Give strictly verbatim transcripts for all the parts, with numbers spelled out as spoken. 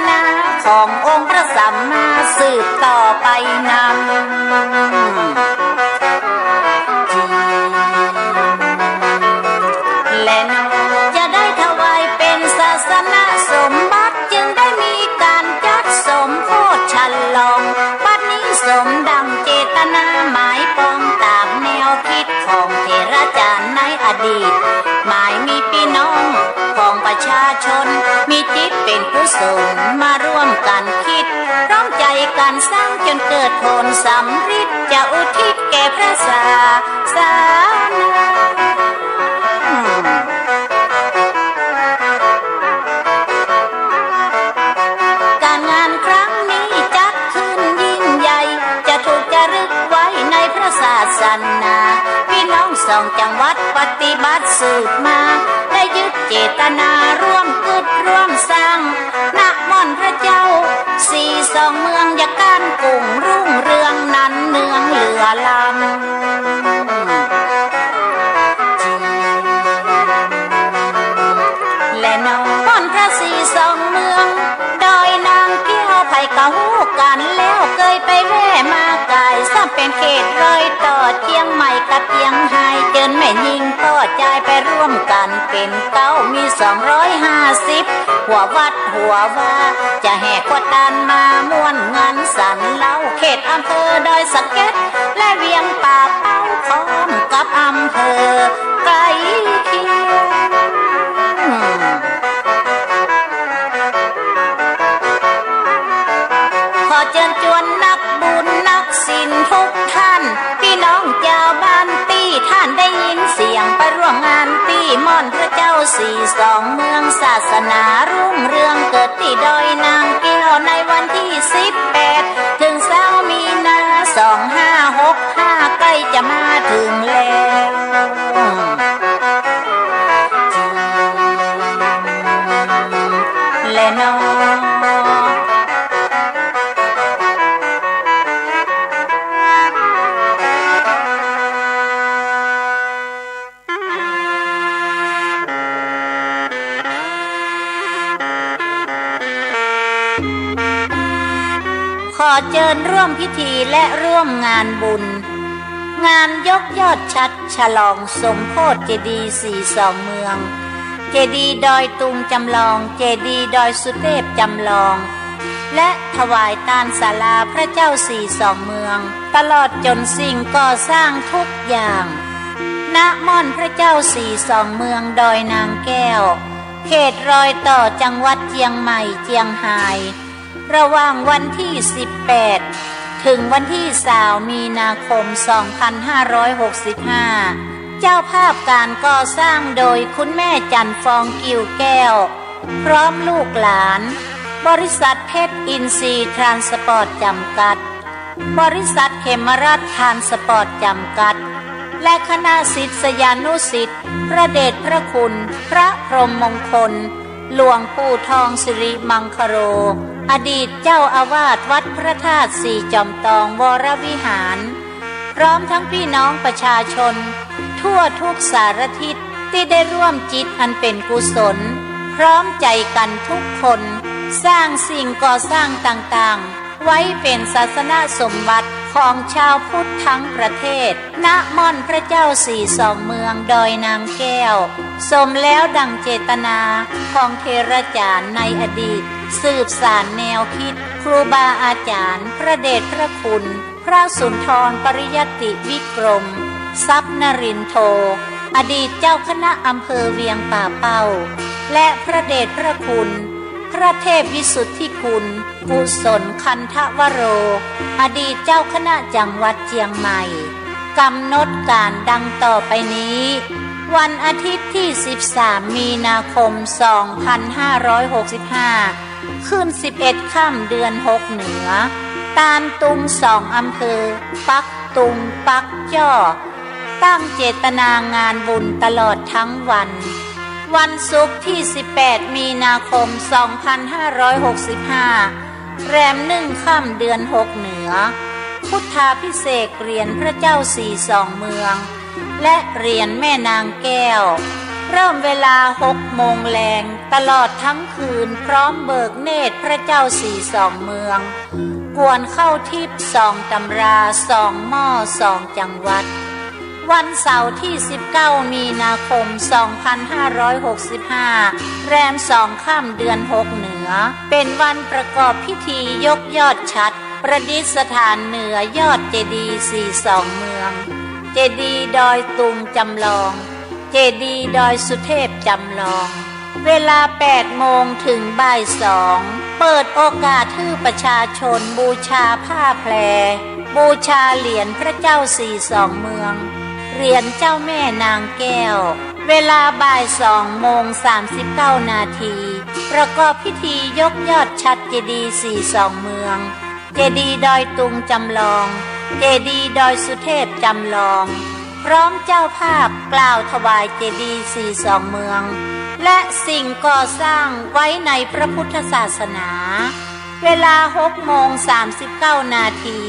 นาขององค์พระสัมมาสืบต่อไปนำ และจะได้ถวายเป๋นศาสนสมบัติ จึงได้มีก๋านจัดสมโภชฉลอง บัดนี้สมดังเจตนาหมายปองต๋ามแนวกึ๊ดของเถราจ๋ารย์ในอดีต หมายมีปี้น้องของประชาชน มีจิตเป๋นกุศลมาร่วมกั๋นกึ๊ด พร้อมใจ๋กั๋นสร้างจ๋นเกิดผลสำริด จะอุทิศแก่พระศาสนา ก๋านงานครั้งนี้จัดขึ้นยิ่งใหญ่ จะถูกจารึกไว้ในพระศาสนา ปี้น้องสองจังหวัดปฏิบัติสืบมา ได้ยึดเจตนาร่วมกึ๊ดร่วมสร้าง นะมนต์พระเจ้าสี่สองเมือง อย่าก้านกุ่งรุ่งเรืองนันเนืองเหลือล้ำ และนะมนต์พระสี่สองเมือง ดอยนางแก้ว ใผก็ฮู้กั๋นแล้ว เกยไปแว่มากาย ซ้ำเป๋นเขตรอยต่อเจียงใหม่กับเจียงฮาย เจิญแม่ญิงป้อจายไปร่วมกั๋นเป๋นเก๊า มีสองร้อยห้าสิบ หัววัดหัววา จะแห่ขวัญตานมาม่วนงานสรรเล้า เขตอำเภอดอยสะเก็ด และเวียงป่าเป้า พร้อมกับอำเภอใกล้เคียง ขอเจิญจวนนักบุญนักศิลทุกท่าน ปี้น้องจาวบ้านตี้ ท่านได้ยินเสียงไปร่วมงานตี้ มนต์พระเจ้าสี่สองเมือง ศาสนารุ่งเรืองเกิดตี้ดอยนางแก้ว ในวันตี้สิบแปด เถิงซาวมีนา สองห้าหกห้า ใก้จะมาเถิงแล้ว และนะ ขอเจิญร่วมพิธีและร่วมงานบุญ งานยกยอดฉัตรฉลองสมโภชเจดีย์สี่สองเมือง เจดีย์ดอยตุงจำลอง เจดีย์ดอยสุเตพจำลอง และถวายตานศาลาพระเจ้าสี่สองเมือง ตลอดจ๋นสิ่งก่อสร้างทุกอย่าง นะมนต์พระเจ้าสี่สองเมืองดอยนางแก้ว เขตรอยต่อจังหวัดเจียงใหม่เจียงฮาย ระหว่างวันตี้สิบแปด เถิงวันตี้สาม มีนาคม สองพันห้าร้อยหกสิบห้า เจ้าภาพก๋านก่อสร้างโดยคุณแม่จันทร์ฟองกิ่วแก้ว พร้อมลูกหลาน บริษัทเพชรอินทรีย์ทรานสปอร์ตจำกัด บริษัทเขมรัตน์ทรานสปอร์ตจำกัด และคณะศิษยานุศิษย์ พระเดชพระคุณ พระพรหมมงคล หลวงปู่ทองสิริมังคโล อดีตเจ้าอาวาสวัดพระธาตุสี่จอมตองวรวิหาร พร้อมทั้งพี่น้องประชาชนทั่วทุกสารทิศ ตี้ได้ร่วมจิตอันเป๋นกุศล พร้อมใจ๋กั๋นทุกคน สร้างสิ่งก่อสร้างต่างๆ ไว้เป๋นศาสนสมบัติของชาวพุทธทั้งประเทศ นะมนต์พระเจ้าสี่สองเมืองดอยนางแก้ว สมแล้วดังเจตนาของเถราจ๋ารย์ในอดีต สืบสานแนวกึ๊ด ครูบาอาจ๋ารย์ พระเดชพระคุณ พระสุนทรปริยัติวิกรม ทรัพย์นรินโท อดีตเจ้าคณะอำเภอเวียงป่าเป้า และพระเดชพระคุณ พระเทพวิสุทธิคุณ กุศลคันธวโร อดีตเจ้าคณะจังหวัดเจียงใหม่ ก๋ำหนดก๋านดังต่อไปนี้ วันอาทิตย์ตี้สิบสาม มีนาคม สองพันห้าร้อยหกสิบห้า ขึ้นสิบเอ็ดค่ำเดือนหกเหนือ ตานตุงสองอำเภอ ปักตุง ปักจ้อ ตั้งเจตนางานบุญตลอดทั้งวัน วันศุกร์ตี้สิบแปด มีนาคม สองพันห้าร้อยหกสิบห้า แรมหนึ่งค่ำเดือนหกเหนือ พุทธาภิเษกเหรียญพระเจ้าสี่สองเมือง และเหรียญแม่นางแก้ว เริ่มเวลาหกโมงแลง ตลอดทั้งคืน พร้อมเบิกเนตรพระเจ้าสี่สองเมือง กวนเข้าทิพย์สองตำรา สองหม้อ สองจังหวัด วันเสาร์ที่สิบเก้ามีนาคมสองพันห้าร้อยหกสิบห้า แรมสองค่ำเดือนหกเหนือ เป็นวันประกอบพิธียกยอดฉัตร ประดิษฐานเหนือยอดเจดีย์สี่สองเมือง เจดีย์ดอยตุงจำลอง เจดีย์ดอยสุเทพจำลอง เวลาแปดโมงถึงบ่ายสอง เปิดโอกาสหื้อประชาชนบูชาผ้าแพร บูชาเหรียญพระเจ้าสี่สองเมือง เหรียญเจ้าแม่นางแก้ว เวลาบ่ายสองโมงสามสิบเก้านาที ประกอบพิธียกยอดฉัตรเจดีย์สี่สองเมือง เจดีย์ดอยตุงจำลอง เจดีย์ดอยสุเทพจำลอง พร้อมเจ้าภาพกล่าวถวายเจดีย์สี่สองเมือง และสิ่งก่อสร้างไว้ในพระพุทธศาสนา เวลาหกโมงสามสิบเก้านาที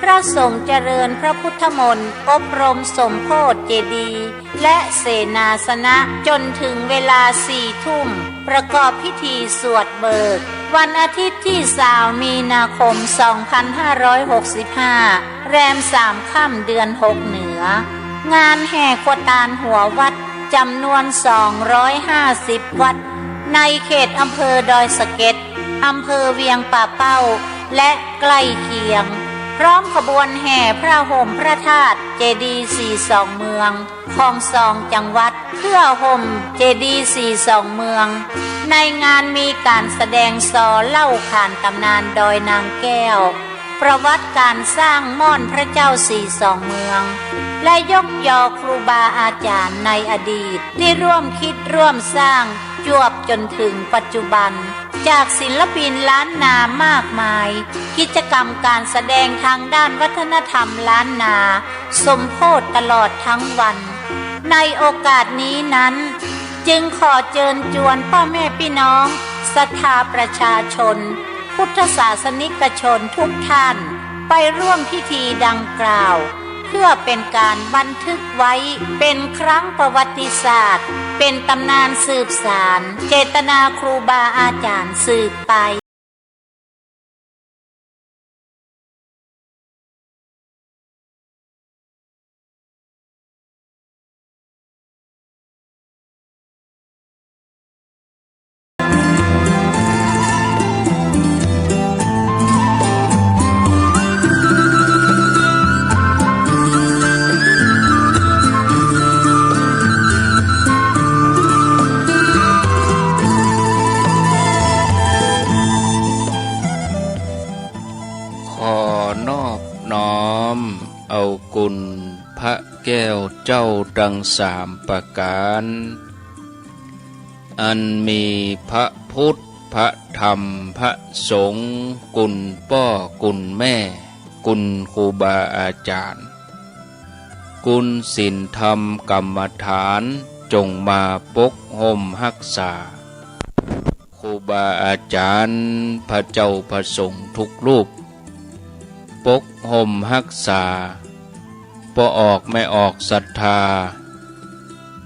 พระสงฆ์เจริญพระพุทธมนต์ อบรมสมโภชน์เจดีย์ และเสนาสนะ จนถึงเวลาสี่ทุ่ม ประกอบพิธีสวดเบิก วันอาทิตย์ที่สามมีนาคมสองพันห้าร้อยหกสิบห้า แรมสามค่ำเดือนหกเหนือ งานแห่ขวัตารหัววัดจำนวนสองร้อยห้าสิบวัด ในเขตอำเภอดอยสะเก็ด อำเภอเวียงป่าเป้า และใกล้เคียง พร้อมขบวนแห่พระห่มพระธาตุเจดีย์สี่สองเมือง ของสองจังหวัด เพื่อห่มเจดีย์สี่สองเมือง ในงานมีการแสดงซอเล่าขานตำนานดอยนางแก้ว ประวัติการสร้างม่อนพระเจ้าสี่สองเมือง และยกยอครูบาอาจารย์ในอดีต ตี้ร่วมคิดร่วมสร้างจวบจนถึงปัจจุบัน จากศิลปินล้านนามากมาย กิจกรรมการแสดงทางด้านวัฒนธรรมล้านนา สมโภชน์ตลอดทั้งวัน ในโอกาสนี้นั้น จึงขอเจิญจวนป้อแม่ปี้น้อง ศรัทธาประชาชน พุทธศาสนิกชนทุกท่าน ไปร่วมพิธีดังกล่าว เพื่อเป็นการบันทึกไว้เป็นครั้งประวัติศาสตร์ เป็นตำนานสืบสาน เจตนาครูบาอาจารย์สืบไป ขอนอบน้อมเอาคุณพระแก้วเจ้าตังสามประก๋าน อันมีพระพุทธ พระธรรม พระสงฆ์ คุณป้อ คุณแม่ คุณครูบาอาจารย์ คุณศีลธรรมกรรมฐาน จงมาปกฮ่มฮักษา ครูบาอาจารย์ พระเจ้าพระสงฆ์ทุกรูป ปกฮ่มฮักษา ป้อออกแม่ออกศรัทธา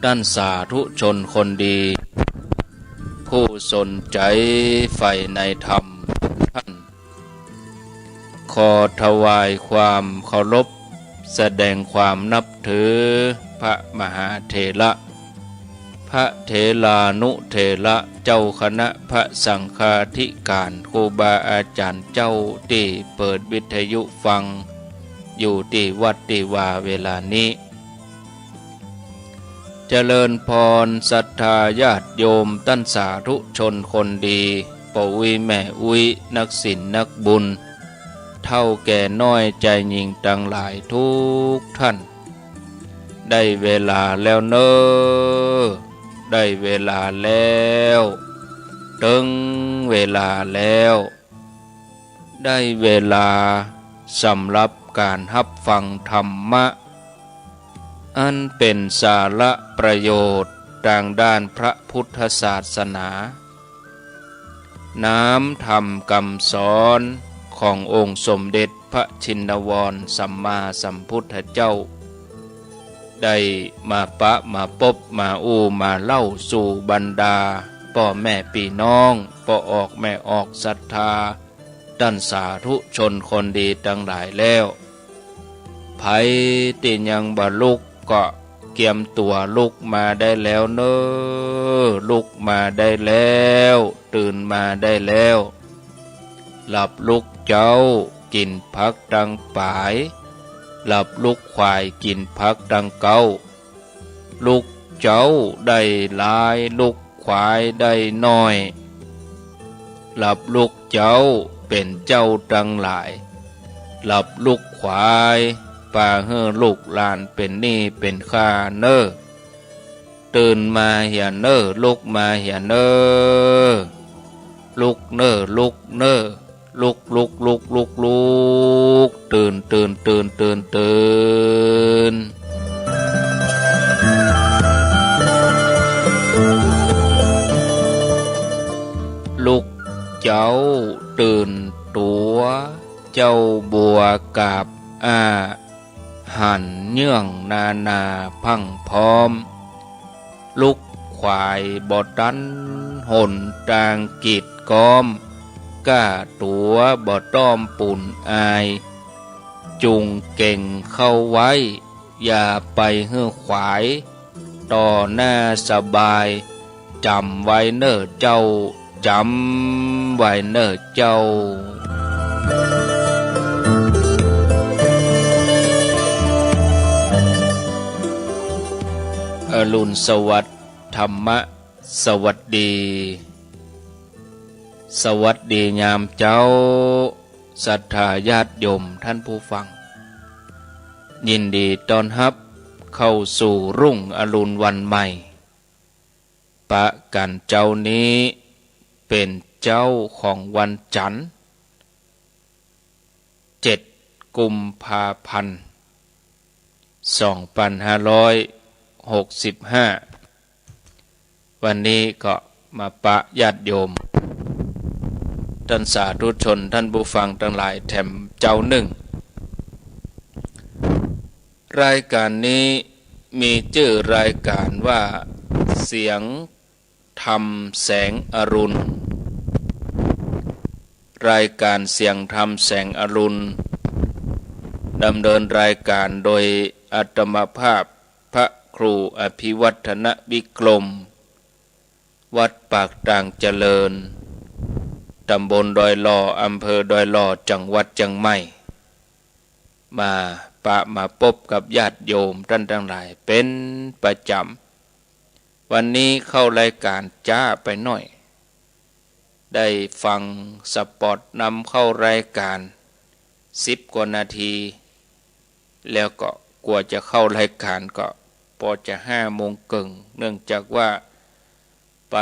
ต้านสาธุชนคนดี ผู้สนใจ๋ใฝ่ในธรรมทุกท่าน ขอถวายความเคารพ แสดงความนับถือพระมหาเถระ พระเถรานุเถระ เจ้าคณะพระสังฆาธิการ ครูบาอาจารย์เจ้าตี้เปิดวิทยุฟังอยู่ตี้วัดตี้วาเวลานี้ เจริญพรศรัทธาญาติโยมต้านสาธุชนคนดี ป้ออุ๊ยแม่อุ๊ย นักศีลนักบุญ เฒ่าแก่น้อยจายญิงตังหลายทุกท่าน ได้เวลาแล้วเน่อ ได้เวลาแล้ว เถิงเวลาแล้ว ได้เวลาสำหรับก๋านฮับฟังธรรมะ อันเป๋นสาระประโยชน์ตางด้านพระพุทธศาสนา น้ำธรรมกำสอนขององค์สมเด็จพระชินวรสัมมาสัมพุทธเจ้า ได้มาปะมาปบมาอู้มาเล่าสู่บรรดาป้อแม่ปี้น้อง ป้อออกแม่ออกศรัทธา ต้านสาธุชนคนดีตังหลายแล้ว ใผตี้ยังบ่ลุกก็เกียมตั๋วลุกมาได้แล้วเน่อ ลุกมาได้แล้ว ตื่นมาได้แล้ว หลับลุกเจ๊า กิ๋นผักตังป๋าย หลับลุกขวาย กิ๋นผักตังเก๊า ลุกเจ๊าได้หลาย ลุกขวายได้น้อย หลับลุกเจ๊าเป๋นเจ้าตังหลาย หลับลุกขวาย ปาหื้อลูกหลานเป๋นหนี้เป๋นค่าเน่อ ตื่นมาเหียเน่อ ลุกมาเหียเน่อ ลุกเน่อ ลุกเน่อ ลุก ลุก ลุก ลุก ลุก ตื่น ตื่น ตื่น ตื่น ตื่น ลุกเจ๊าตื่นตั๋ว เจ๊าบัวกาบอ้า หันเยื่องนานาพรั่งพร้อม ลุกขวายบ่ตัน หนตางกีดก๊อม ก้าตั๋วบ่ต้อมปูนอาย จุ่งเก่งเข้าไว้ อย่าไปหื้อขวาย ต่อหน้าสบาย จ๋ำไว้เน่อเจ้า จ๋ำไว้เน่อเจ้า อรุณสวัสดิ์ ธรรมะสวัสดี สวัสดียามเจ๊า ศรัทธาญาติโยมท่านผู้ฟัง ยินดีต้อนฮับเข้าสู่รุ่งอรุณวันใหม่ ปะกั๋นเจ๊านี้เป๋นเจ๊าของวันจั๋นทร์ เจ็ดกุมภาพันธ์ สองปันห้าร้อยหกสิบห้า วันนี้ก็มาปะญาติโยม ต้านสาธุชน ต้านผู้ฟังตังหลายแถมเจ๊านึ่ง รายก๋านนี้มีจื้อรายก๋านว่า เสียงธรรมแสงอรุณ รายก๋านเสียงธรรมแสงอรุณ ดำเนินรายก๋านโดยอาตมาภาพพระครูอภิวัฒนวิกรม วัดปากตางเจริญ ตำบลดอยหล่อ อำเภอดอยหล่อ จังหวัดเจียงใหม่ มาปะมาปบกับญาติโยมต้านตังหลายเป๋นประจ๋ำ วันนี้เข้ารายก๋านจ๊าไปหน้อย ได้ฟังสปอตนำเข้ารายก๋านสิบกว่านาที แล้วก็กว่าจะเข้ารายก๋านก็ปอจะห้าโมงเกิ่ง เนื่องจากว่าไป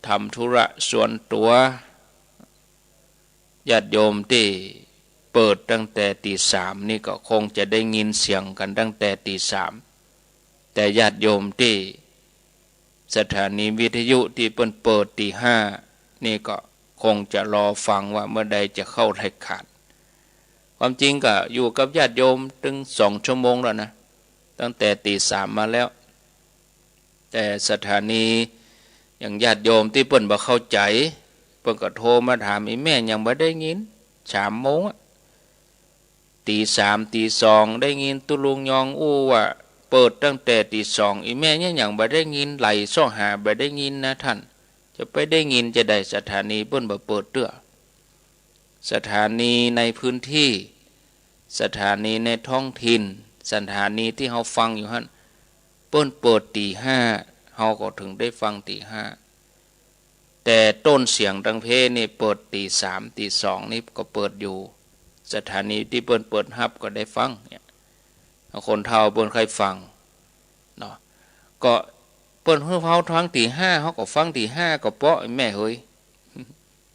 ทำธุระส่วนตั๋ว ญาติโยมตี้เปิดตั้งแต่ตี๋สามนี่ก็คงจะได้ยินเสียงกั๋นตั้งแต่ตี๋สาม แต่ญาติโยมตี้สถานีวิทยุตี้เปิ้นเปิดตี๋ห้านี่ก็คงจะรอฟังว่าเมื่อใดจะเข้ารายก๋าน ความจริงก็อยู่กับญาติโยมตึงสองชั่วโมงแล้วนะ ตั้งแต่ตี๋สามมาแล้ว แต่สถานีอย่างญาติโยมตี้เปิ้นบ่เข้าใจ๋ เปิ้นก็โทรมาถาม อี่แม่ยังบ่ได้ยิน สามโมงอะ ตี๋สาม ตี๋สอง ได้ยินตุ๊ลุงยองอู้ว่าเปิดตั้งแต่ตี๋สอง อี่แม่เนี่ยยังบ่ได้ยิน ไหล่เซาะหาบ่ได้ยินนะท่าน จะไปได้ยินจาใด สถานีเปิ้นบ่เปิดเตื้อ สถานีในพื้นที่ สถานีในท้องถิ่น สถานีตี้เฮาฟังอยู่หั้น เปิ้นเปิดตี๋ห้า เฮาก็ถึงได้ฟังตี๋ห้า แต่ต้นเสียงตังเพนี่เปิดตี๋สาม ตี๋สองนี่ก็เปิดอยู่ สถานีตี้เปิ้นเปิดฮับก็ได้ฟังเนี่ย คนเฒ่าเปิ้นใค่ฟังเนาะ ก็เปิ้นหื้อเฮาฟังตี๋ห้า เฮาก็ฟังตี๋ห้าก็เปาะ แม่เหย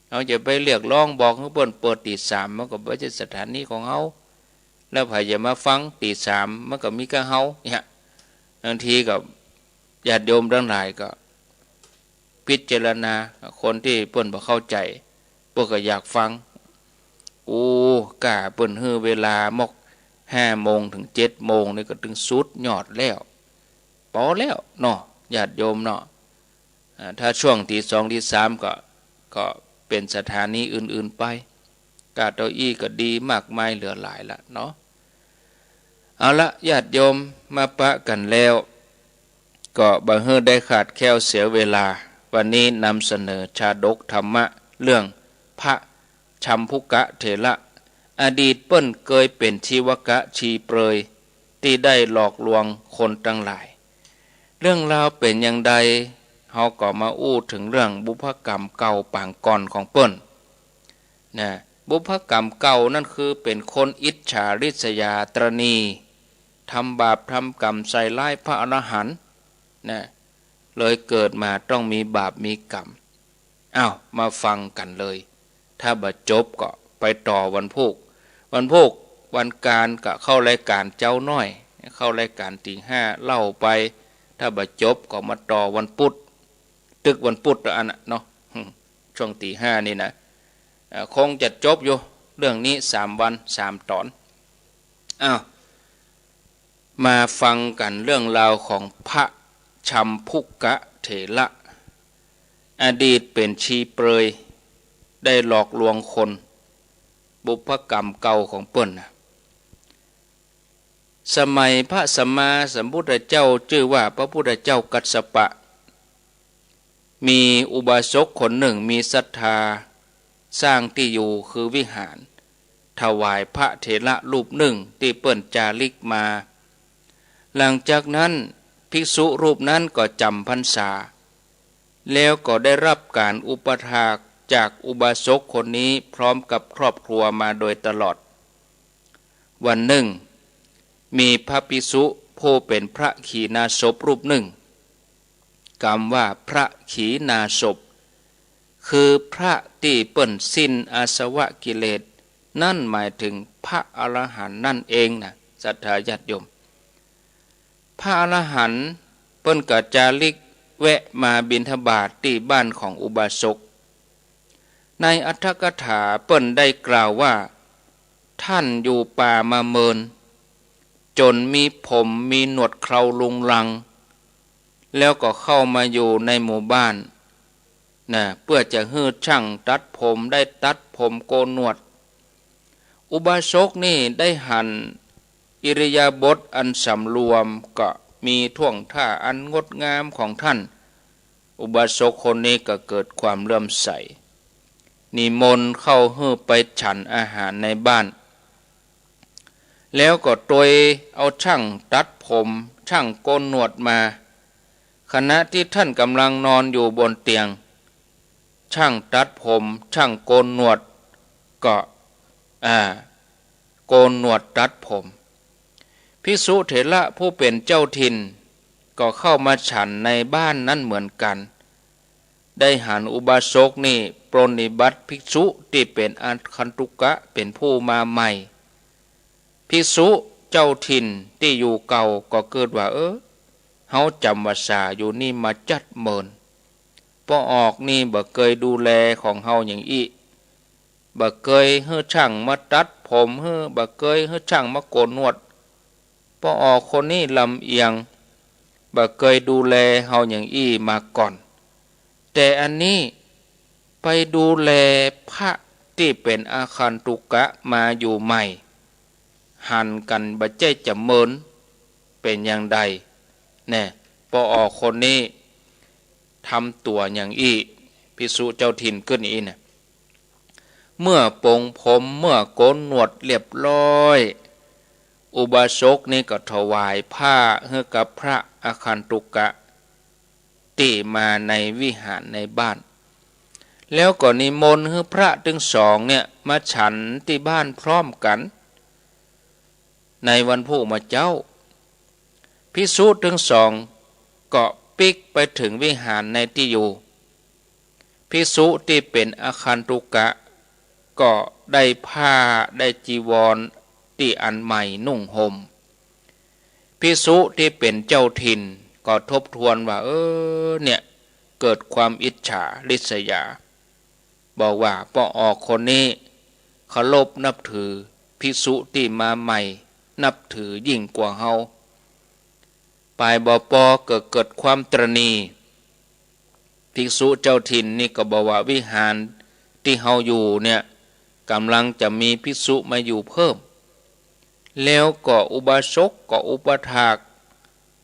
เฮาจะไปเรียกร้องบอกหื้อเปิ้นเปิดตี๋สาม มันก็บ่ใจ้สถานีของเฮา แล้วใผจะมาฟังตี๋สาม มันก็มีก้าเฮาเนี่ย บางทีก็ญาติโยมตังหลายก็พิจารณา คนตี้เปิ้นบ่เข้าใจ๋ เปิ้นก็อยากฟัง โอ้ ก้าเปิ้นหื้อเวลามอก ห้าโมงเถิงเจ็ดโมงนี่ก็ตึงสุดยอดแล้ว ปอแล้วเนาะ ญาติโยมเนาะ อ่า ถ้าช่วงตี๋สองตี๋สามก็ ก็เป๋นสถานีอื่นๆ ไป ก้าเต้าอี้ก็ดีมากมายเหลือหลายละเนาะ เอาละ ญาติโยม มาปะกั๋นแล้ว ก็บ่หื้อได้ขาดแคลนเสียเวลา วันนี้นำเสนอชาดกธรรมะเรื่องพระชัมภุกะเถระ อดีตเปิ้นเกยเป๋นชีวกะชีเปลือยตี้ได้หลอกลวงคนตังหลาย เรื่องราวเป๋นอย่างใด เฮาก็มาอู้เถิงเรื่องบุพกรรมเก่าปางก่อนของเปิ้น นะ บุพกรรมเก่านั้นคือเป๋นคนอิจฉาริษยาตระหนี่ ทำบาปทำกรรมใส่ร้ายพระอรหันต์ นะ เลยเกิดมาต้องมีบาปมีกรรม อ้าว มาฟังกั๋นเลย ถ้าบ่จบก็ไปต่อวันพูก วันพูก วันกาญก็เข้ารายก๋านเจ๊าน้อย เข้ารายก๋านตี๋ห้าเล่าไป ถ้าบ่จบก็มาต่อวันปุธ ตึกวันปุธอันน่ะเนาะ ช่วงตี๋ห้านี่นะ เอ่อ คงจะจบอยู่ เรื่องนี้สามวันสามต๋อน อ้าว มาฟังกั๋นเรื่องราวของพระชัมภุกะเถระ อดีตเป๋นชีเปลือย ได้หลอกลวงคน บุพกรรมเก่าของเปิ้นนะ สมัยพระสัมมาสัมพุทธเจ้าจื้อว่าพระพุทธเจ้ากัสสปะ มีอุบาสกคนนึ่งมีศรัทธา สร้างตี้อยู่คือวิหาร ถวายพระเถระรูปนึ่งตี้เปิ้นจาริกมา หลังจากนั้นภิกษุรูปนั้นก็จ๋ำพรรษา แล้วก็ได้ฮับก๋านอุปัฏฐากจากอุบาสกคนนี้พร้อมกับครอบครัวมาโดยตลอด วันนึ่ง มีพระภิกษุผู้เป๋นพระขีณาสพรูปนึ่ง กำว่าพระขีณาสพ คือพระตี้เปิ้นสิ้นอาสวะกิเลส นั่นหมายเถิงพระอรหันต์นั่นเองนะ ศรัทธาญาติโยม พระอรหันต์เปิ้นก็จาริกแวะมาบิณฑบาตตี้บ้านของอุบาสก ในอรรถกถาเปิ้นได้กล่าวว่า ท่านอยู่ป่ามาเมิน จ๋นมีผมมีหนวดเคราลุงรัง แล้วก็เข้ามาอยู่ในหมู่บ้านนะ เปื้อจะหื้อจ้างตัดผม ได้ตัดผมโกนหนวด อุบาสกนี่ได้หันอิริยาบถอันสำรวม ก็มีท่วงท่าอันงดงามของท่าน อุบาสกคนนี้ก็เกิดความเลื่อมใส นิมนต์เข้าหื้อไปฉันอาหารในบ้าน แล้วก็ตวยเอาจ้างตัดผม จ้างโกนหนวดมา ขณะตี้ท่านกำลังนอนอยู่บนเตียง จ้างตัดผม จ้างโกนหนวด ก็ อ่า โกนหนวดตัดผม ภิกษุเถระผู้เป๋นเจ้าถิ่น ก็เข้ามาฉันในบ้านนั้นเหมือนกั๋น ได้หันอุบาสกนี่ปรนนิบัติภิกษุตี้เป๋นอาคันตุกะ เป๋นผู้มาใหม่ ภิกษุเจ้าถิ่นตี้อยู่เก่าก็กึ๊ดว่า เออ เฮาจ๋ำพรรษาอยู่นี่มาจั๊ดเมิน ป้อออกนี่บ่เกยดูแลของเฮาหยังอี้ บ่เกยหื้อจ้างมาตัดผมหื้อ บ่เกยหื้อจ้างมาโกนหนวด ป้อออกคนนี้ลำเอียง บ่เกยดูแลเฮาหยังอี้มาก่อน แต่อันนี้ไปดูแลพระตี้เป๋นอาคันตุกะมาอยู่ใหม่ หันกั๋นบ่ใจ้จะเมิน เป๋นอย่างใด แน่ ป้อออกคนนี้ทำตั๋วหยังอี้ ภิกษุเจ้าถิ่นกึ๊ดอี้นะ เมื่อปงผม เมื่อโกนหนวดเรียบร้อย อุบาสกนี่ก็ถวายผ้าหื้อกับพระอาคันตุกะ ตี้มาในวิหารในบ้าน แล้วก็นิมนต์หื้อพระตึงสองเนี่ยมาฉันตี้บ้านพร้อมกั๋น ในวันพูกเมื่อเจ๊า ภิกษุตึงสองก็ปิ๊กไปเถิงวิหารในตี้อยู่ ภิกษุตี้เป๋นอาคันตุกะ ก็ได้ผ้าได้จีวรตี้อันใหม่นุ่งห่ม ภิกษุตี้เป๋นเจ้าถิ่นก็ทบทวนว่า เออ เนี่ย เกิดความอิจฉาริษยา บอกว่าป้อออกคนนี้เคารพนับถือภิกษุตี้มาใหม่ นับถือยิ่งกว่าเฮา ฝ่ายบ่ปอก็เกิดความตระหนี่ ภิกษุเจ้าถิ่นนี่ก็บอกว่าวิหารตี้เฮาอยู่เนี่ย ก่ำลังจะมีภิกษุมาอยู่เพิ่ม แล้วก็อุบาสกก็อุปัฏฐาก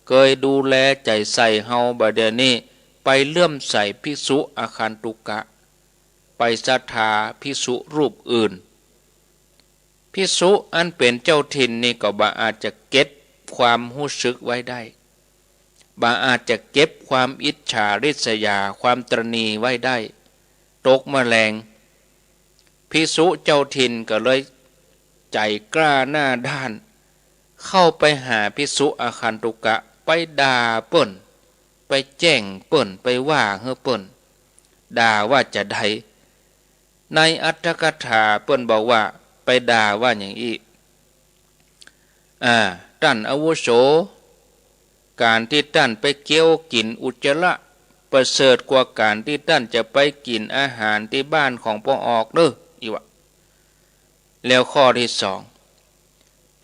เกยดูแลใจ๋ใส่เฮา บ่าเดี่ยวนี้ไปเลื่อมใสภิกษุอาคันตุกะ ไปศรัทธาภิกษุรูปอื่น ภิกษุอันเป๋นเจ้าถิ่นนี่ก็บ่อาจจะเก็บความฮู้สึกไว้ได้ บ่อาจจะเก็บความอิจฉาริษยา ความตระหนี่ไว้ได้ ตกมะแลง ภิกษุเจ้าถิ่นก็เลยใจ๋กล้าหน้าด้าน เข้าไปหาภิกษุอาคันตุกะ ไปด่าเปิ้น ไปแจ้งเปิ้น ไปว่าหื้อเปิ้น ด่าว่าจาใด ในอรรถกถาเปิ้นบอกว่าไปด่าว่าอย่างอี้ อ่า ต้านอาวุโส ก๋านตี้ต้านไปเกี้ยวกิ๋นอุจจาระ ประเสริฐกว่าก๋านตี้ต้านจะไปกิ๋นอาหารตี้บ้านของป้อออกเน่อ อี้วะ แล้วข้อตี้สอง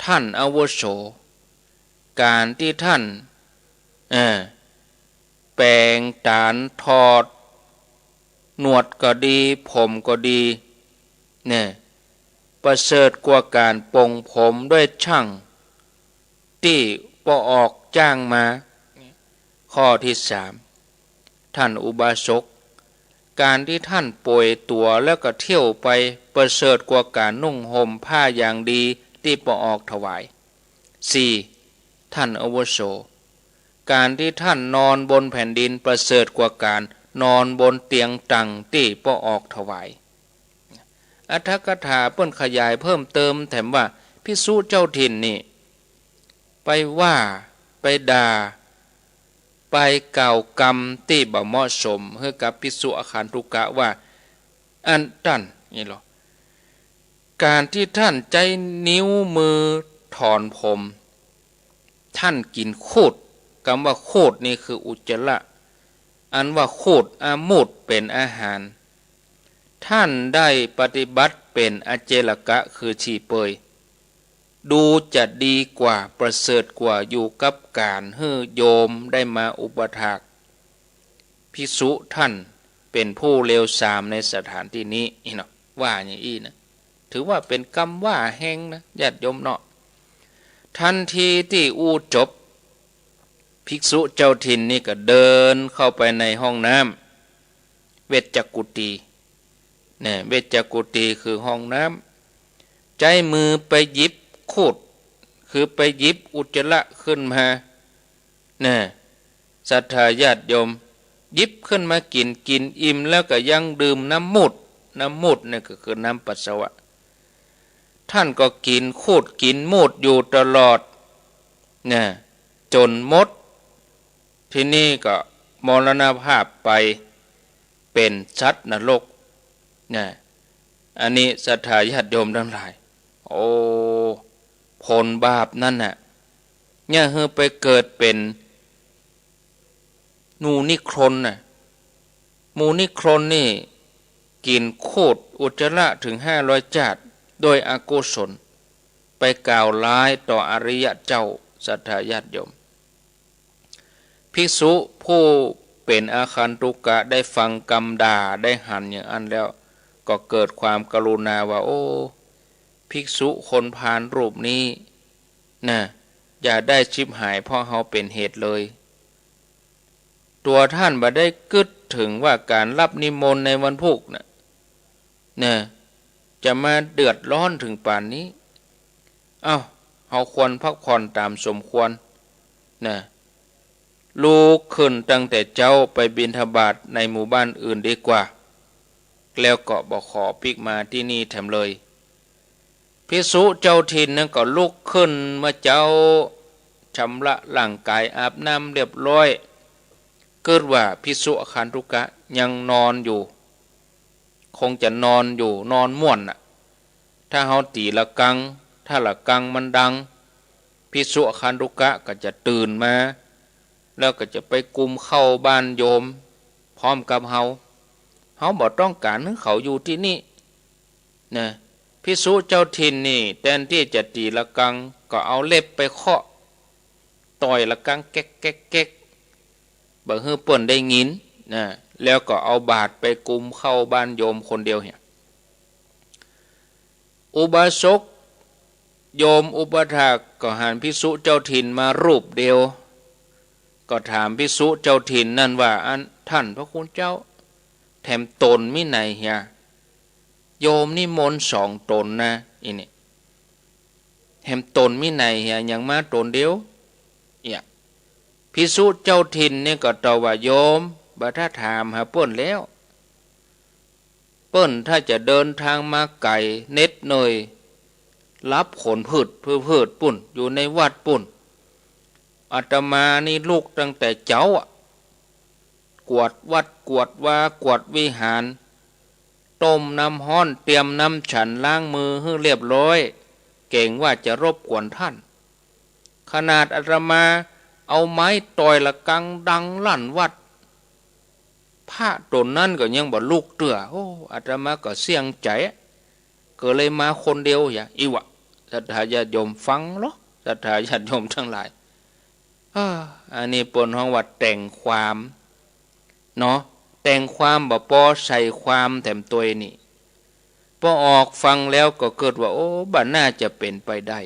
ต้านอาวุโส ก๋านตี้ต้าน เออ แป๋งต๋าน ถอดหนวดก็ดี ผมก็ดี เนี่ย ประเสริฐกว่าก๋านปงผมด้วยจ้างตี้ป้อออกจ้างมา ข้อตี้สาม ต้านอุบาสก ก๋านตี้ต้านโปยตั๋วแล้วก็เที่ยวไป ประเสริฐกว่าก๋านนุ่งห่มผ้าอย่างดีตี้ป้อออกถวาย สี่ ต้านอาวุโส ก๋านตี้ต้านนอนบนแผ่นดินประเสริฐกว่าก๋านนอนบนเตียงตั๋งตี้ป้อออกถวาย อรรถกถาเปิ้นขยายเพิ่มเติมแถมว่า ภิกษุเจ้าถิ่นนี่ ไปว่า ไปด่า ไปกล่าวกำตี้บ่เหมาะสมหื้อกับภิกษุอาคันตุกะว่า อันต้าน นี่ลอ ก๋านตี้ต้านใจ๊นิ้วมือถอนผม ต้านกิ๋นคูด กำว่าคูดนี่คืออุจจาระ อันว่าคูด อามูตรเป๋นอาหาร ต้านได้ปฏิบัติเป๋นอเจลกะคือฉี่เปอย ดูจะดีกว่า ประเสริฐกว่า อยู่กับก๋านหื้อโยมได้มาอุปัฏฐาก ภิกษุต้านเป๋นผู้เลวทรามในสถานตี้นี้ อี้เนาะ ว่าอย่างอี้นะ ถือว่าเป๋นกำว่าแฮงนะ ญาติโยมเนาะ ทันทีตี้อู้จบ ภิกษุเจ้าถิ่นนี่ก็เดินเข้าไปในห้องน้ำ เวชกุฏี เนี่ย เวชกุฏีคือห้องน้ำ ใจ๊มือไปหยิบคูด คือไปหยิบอุจจาระขึ้นมา เนี่ย ศรัทธาญาติโยม หยิบขึ้นมากิ๋น กิ๋นอิ่มแล้วก็ยังดื่มน้ำมูตร น้ำมูตรเนี่ยก็คือน้ำปัสสาวะ ต้านก็กิ๋นคูดกิ๋นมูตรอยู่ตลอด เนี่ย จ๋นหมด ทีนี้ก็มรณภาพไป เป๋นสัตว์นรก เนี่ย อันนี้ศรัทธาญาติโยมตังหลาย โอ้ ผลบาปนั้นน่ะ เนี่ยหื้อไปเกิดเป๋นหมู่นิครนน่ะ หมู่นิครนนี่กิ๋นคูดอุจจาระถึงห้าร้อยจ้าด โดยอกุศล ไปกล่าวร้ายต่ออริยะเจ้า ศรัทธาญาติโยม ภิกษุผู้เป๋นอาคันตุกะได้ฟังกำด่า ได้หันอย่างอั้นแล้ว ก็เกิดความกรุณาว่า โอ้ ภิกษุคนพาลรูปนี้น่ะ อย่าได้ฉิบหายเพราะเฮาเป๋นเหตุเลย ตั๋วต้านบ่ได้กึ๊ดเถิงว่าก๋านฮับนิมนต์ในวันพูกน่ะ น่ะ จะมาเดือดร้อนเถิงป่านนี้ เอ้า เฮาควรพักผ่อนต๋ามสมควร น่ะ ลุกขึ้นตั้งแต่เจ๊าไปบิณฑบาตในหมู่บ้านอื่นดีกว่า แล้วก็บ่ขอปิ๊กมาตี้นี่แถมเลย ภิกษุเจ้าถิ่นนั้นก็ลุกขึ้นเมื่อเจ๊า ชำระร่างก๋ายอาบน้ำเรียบร้อย กึ๊ดว่าภิกษุอาคันตุกะยังนอนอยู่ คงจะนอนอยู่ นอนม่วนน่ะ ถ้าเฮาตี๋ระฆัง ถ้าระฆังมันดัง ภิกษุอาคันตุกะก็จะตื่นมา แล้วก็จะไปกุมเข้าบ้านโยมพร้อมกับเฮา เฮาบ่ต้องก๋านหื้อเขาอยู่ตี้นี่ น่ะ ภิกษุเจ้าถิ่นนี่แตนตี้จะตี๋ระฆัง ก็เอาเล็บไปเคาะต่อยระฆังแก๊กแก๊กแก๊ก บ่หื้อเปิ้นได้ยินนะ แล้วก็เอาบาตรไปกุมเข้าบ้านโยมคนเดียวเหีย อุบาสกโยมอุปัฏฐากก็หันภิกษุเจ้าถิ่นมารูปเดียว ก็ถามภิกษุเจ้าถิ่นนั้นว่า อันท่านพระคุณเจ้า แถมต๋นมีไหนเหีย โยมนิมนต์สองต๋นนะ อีนี่ แถมต๋นมีไหนเหีย ยังมาต๋นเดียว เนี่ย ภิกษุเจ้าถิ่นนี่ก็ตอบว่า โยม บ่ถ้าถามหาเปิ้นแล้ว เปิ้นถ้าจะเดินทางมาไก๋เหน็ดเหนื่อย หลับขนผืดผืดๆ ปุ้น อยู่ในวัดปุ้น อาตมานี่ลุกตั้งแต่เจ๊าอะ กวาดวัดกวาดวา กวาดวิหาร ต้มน้ำฮ้อน เตรียมน้ำฉัน ล้างมือหื้อเรียบร้อย เก๋งว่าจะรบกวนท่าน ขนาดอาตมาเอาไม้ต่อยระฆังดังลั่นวัด พระต๋นนั้นก็ยังบ่ลุกเตื้อ โอ้ อาตมาก็เสี้ยงใจ๋ ก็เลยมาคนเดียวเหีย อีวะ ศรัทธาญาติโยมฟังลอ ศรัทธาญาติโยมตังหลาย เอ้อ อันนี้เปิ้นฮ้องว่าแต่งความเนาะ แต่งความบ่ปอใส่ความแถมตวยนี่ ป้อออกฟังแล้วก็เกิดว่า โอ้ บ่น่าจะเป๋นไปได้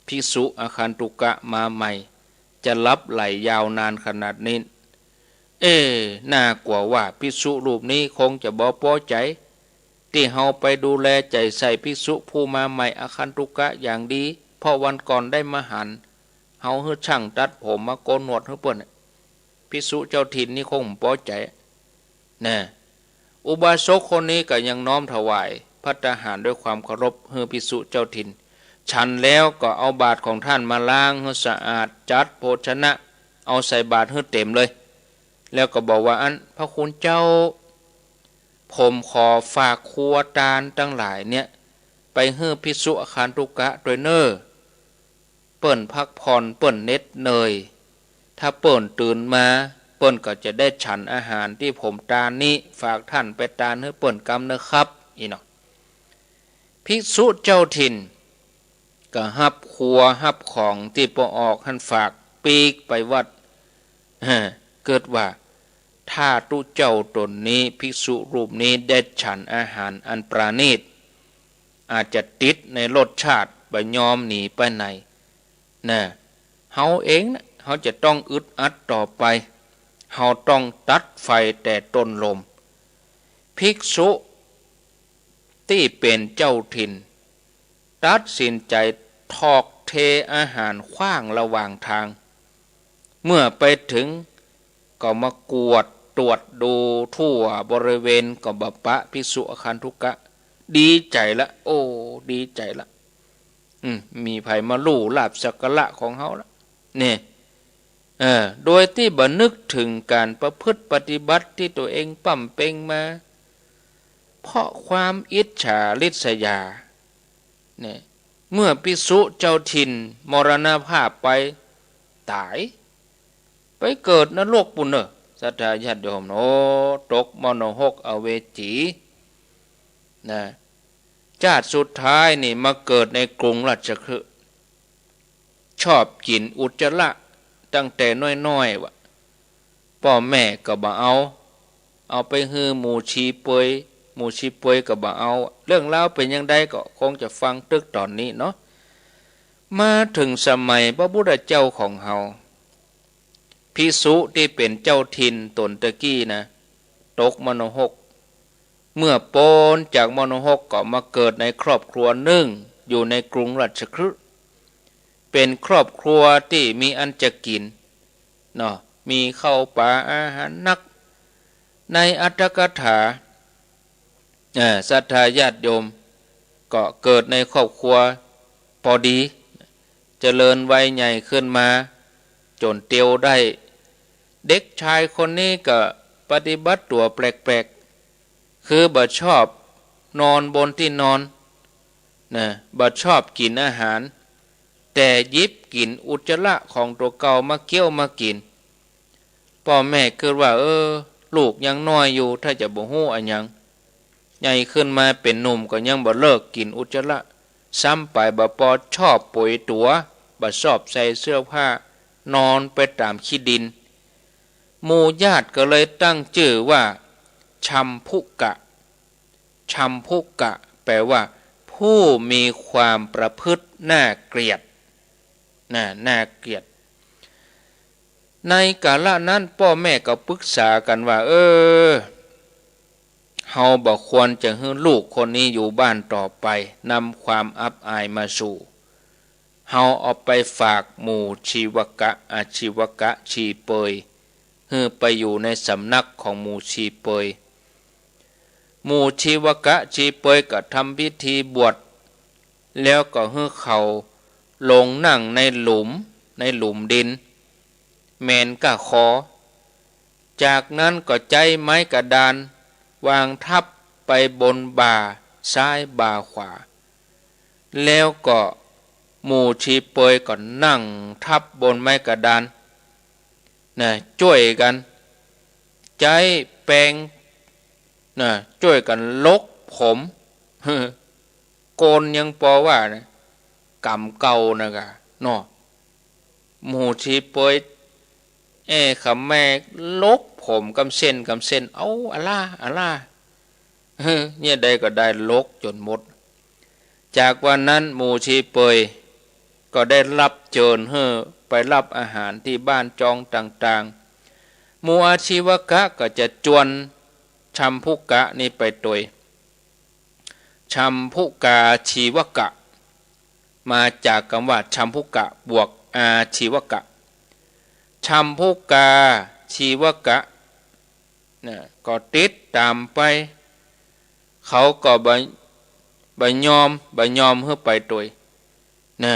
ภิกษุอาคันตุกะมาใหม่ จะลับไหลยาวนานขนาดนี้ เอ๊ะ น่ากลัวว่าภิกษุรูปนี้คงจะบ่ปอใจ๋ ตี้เฮาไปดูแลใจ๋ใส่ภิกษุผู้มาใหม่อาคันตุกะอย่างดี เพราะวันก่อนได้มาหัน เฮาหื้อช่างตัดผมมาโกนหนวดหื้อเปิ้นน่ะ ภิกษุเจ้าถิ่นนี่คงบ่ปอใจ๋ นะ อุบาสกคนนี้ก็ยังน้อมถวายภัตตาหารด้วยความเคารพหื้อภิกษุเจ้าถิ่น ฉันแล้วก็เอาบาตรของท่านมาล้างหื้อสะอาด จัดโภชนะ เอาใส่บาตรหื้อเต๋มเลย แล้วก็บอกว่า อันพระคุณเจ้า ผมขอฝากครัวตานตังหลายเนี่ย ไปหื้อภิกษุอาคันตุกะตวยเน่อ เปิ้นพักผ่อน เปิ้นเหน็ดเหนื่อย ถ้าเปิ้นตื่นมา เปิ้นก็จะได้ฉันอาหารตี้ผมตานนี้ ฝากท่านไปตานหื้อเปิ้นกำเน่อครับ อีเนาะ ภิกษุเจ้าถิ่นก็ฮับครัวฮับของตี้ป้อออกหั้นฝากปีกไปวัด เกิดว่า ถ้าตุ๊เจ้าต๋นนี้ ภิกษุรูปนี้ได้ฉันอาหารอันประณีต อาจจะติดในรสชาติ บ่ยอมหนีไปไหน นะ เฮาเองนะ เฮาจะต้องอึดอัดต่อไป เฮาต้องตัดไฟแต่ต้นลม ภิกษุตี้เป๋นเจ้าถิ่น ตัดสินใจ๋ถอกเทอาหารขว้างระหว่างตาง เมื่อไปเถิงก็มากวดตรวจดูทั่วบริเวณ ก็บ่ปะภิกษุอาคันตุกะ ดีใจ๋ละ โอ้ ดีใจ๋ละ อืม มีใผมาลู่ลาภสักการะของเฮาละ เนี่ย เออ โดยตี้บ่นึกเถิงก๋านประพฤติปฏิบัติตี้ตั๋วเองบำเพ็ญมา เพราะความอิจฉาริษยา เนี่ย เมื่อภิกษุเจ้าถิ่นมรณภาพไป ต๋าย ไปเกิดนรกปุ้นเน่อ ศรัทธาญาติโยม โอ้ ตกมนรกอเวจี นะ จาติสุดท้ายนี่มาเกิดในกรุงราชคฤห์ ชอบกิ๋นอุจจาระตั้งแต่น้อยๆ วะ ป้อแม่ก็บ่เอา เอาไปหื้อหมู่ชีเปลือย หมู่ชีเปลือยก็บ่เอา เรื่องราวเป๋นอย่างใดก็คงจะฟังตึกต๋อนนี้เนาะ มาเถิงสมัยพระพุทธเจ้าของเฮา ภิกษุตี้เป๋นเจ้าถิ่นต๋นตะกี้นะ ตกมนรก เมื่อป๊นจากมนรกก็มาเกิดในครอบครัวนึ่ง อยู่ในกรุงราชคฤห์ เป๋นครอบครัวตี้มีอันจะกิ๋น เนาะ มีข้าวป๋าอาหารนัก ในอรรถกถา เอ่อ ศรัทธาญาติโยม ก็เกิดในครอบครัวปอดี เจริญวัยใหญ่ขึ้นมา จ๋นเตียวได้ เด็กชายคนนี้ก็ปฏิบัติตั๋วแปลกๆ คือบ่ชอบนอนบนตี้นอน นะ บ่ชอบกิ๋นอาหาร แต่หยิบกิ๋นอุจจาระของตั๋วเก่ามาเคี้ยวมากิ๋น ป้อแม่กึ๊ดว่า เออ ลูกยังน้อยอยู่ ถ้าจะบ่ฮู้อะหยัง ใหญ่ขึ้นมาเป๋นหนุ่มก็ยังบ่เลิกกิ๋นอุจจาระ ซ้ำไปบ่ปอชอบป๋วยตั๋ว บ่ชอบใส่เสื้อผ้า นอนไปต๋ามขี้ดิน หมู่ญาติก็เลยตั้งจื้อว่า ชัมภุกะ ชัมภุกะ แปลว่า ผู้มีความประพฤติน่าเกลียด น่ะ น่าเกลียด ในกาละนั้นป้อแม่ก็ปึกษากั๋นว่า เออ เฮาบ่ควรจะหื้อลูกคนนี้อยู่บ้านต่อไป นำความอับอายมาสู่ เฮาเอาไปฝากหมู่ชีวกะ อาชีวกะ ชีเปย หื้อไปอยู่ในสำนักของหมู่ชีเปย หมู่ชีวกะ ชีเปยก็ทำพิธีบวช แล้วก็หื้อเขาลงนั่งในหลุม ในหลุมดิน แมนก้าคอ จากนั้นก็ใจ๊ไม้กระดานวางทับไปบนบ่าซ้ายบ่าขวา แล้วก็หมู่ชีเปยก็นั่งทับบนไม้กระดาน น่ะ จ้วยกั๋นใจ๊แปรง น่ะ จ้วยกั๋นหลกผม โกนยังปอว่านะ ก๋ำเก่านะกะเนาะ หมู่ชีเปย แอ้ ขะแม่หลกผมกำเส้นกำเส้น เอาอะล่า อะล่า เฮ้อ เนี่ยใดก็ได้หลกจ๋นหมด จากวันนั้นหมู่ชีเปยก็ได้รับเจิญหื้อไปรับอาหารตี้บ้านจองต่างๆ หมู่อาชีวกะก็จะจวนชัมภุกะนี้ไปตวย ชัมภุกาชีวกะ มาจากกำว่าชัมภุกะบวกอาชีวกะ ชัมภุกาชีวกะ น่ะ ก็ติดต๋ามไป เขาก็บ่ บ่ยอม บ่ยอมหื้อไปตวย น่ะ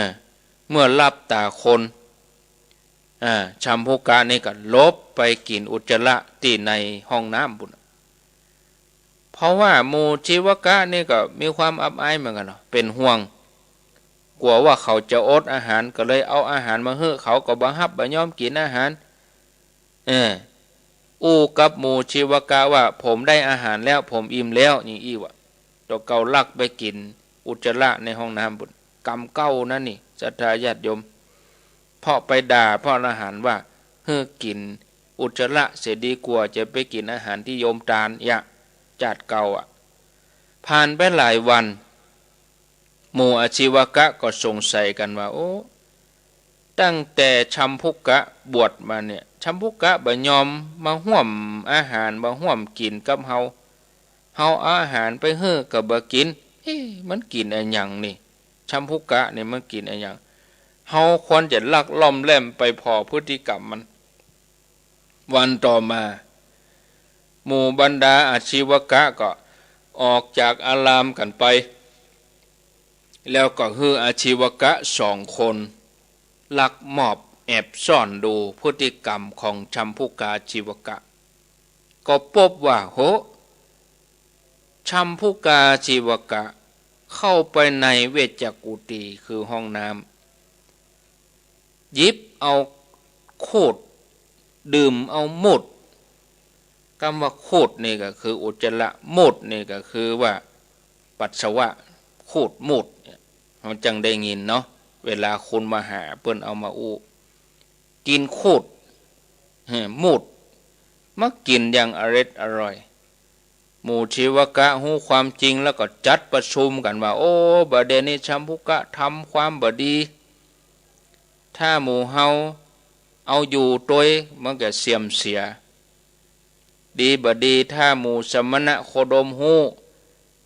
เมื่อลับต๋าคน อ่า ชัมภุกะนี่ก็หลบไปกิ๋นอุจจาระตี้ในห้องน้ำปุ้น เพราะว่าหมู่ชีวกะนี่ก็มีความอับอายเหมือนกั๋นเนาะ เป๋นห่วง กั๋วว่าเขาจะอดอาหาร ก็เลยเอาอาหารมาหื้อ เขาก็บ่ฮับบ่ยอมกิ๋นอาหาร เออ อู้กับหมู่ชีวกะว่า ผมได้อาหารแล้ว ผมอิ่มแล้ว อย่างอี้วะ ตั๋วเก่าลักไปกิ๋นอุจจาระในห้องน้ำปุ้น ก๋ำเก่านั้นนี่ ศรัทธาญาติโยม เพราะไปด่าพระอรหันต์ว่า หื้อกิ๋นอุจจาระเสียดีกว่าจะไปกิ๋นอาหารตี้โยมตาน ยะ จาติเก่าอะ ผ่านไปหลายวัน หมู่อาชีวกะก็สงสัยกั๋นว่า โอ้ ตั้งแต่ชัมภุกะบวชมาเนี่ย ชัมภุกะบ่ยอมมาฮ่วมอาหาร บ่ฮ่วมกิ๋นกับเฮา เฮาเอาอาหารไปหื้อก็บ่กิ๋น เอ๊ะ มันกิ๋นอะหยังนี่ ชัมภุกะนี่มันกิ๋นอะหยัง เฮาควรจะลักล่อมแล่มไปผ่อพฤติกรรมมัน วันต่อมา หมู่บรรดาอาชีวกะก็ออกจากอารามกั๋นไป แล้วก็หื้ออาชีวกะสองคนลักมอบแอบซ่อนดูพฤติกรรมของชัมภุกาชีวกะ ก็ปบว่า โห ชัมภุกาชีวกะเข้าไปในเวชกุฏี คือห้องน้ำ หยิบเอาคูด ดื่มเอามูตร กำว่าคูดนี่ก็คืออุจจาระ มูตรนี่ก็คือว่าปัสสาวะ คูดมูตรเนี่ย เฮาจั่งได้ยินเนาะ เวลาคนมาหาเปิ้นเอามาอู้ กิ๋นคูด เฮ้อ มูตร มากิ๋นอย่างอร็ดอร่อย หมู่ชีวกะฮู้ความจริงแล้วก็จัดประชุมกั๋นว่า โอ้ บ่าเดี่ยวนี้ชัมภุกะทำความบ่ดี ถ้าหมู่เฮาเอาอยู่ตวย มันก็เสื่อมเสีย ดีบ่ดีถ้าหมู่สมณะโคดมฮู้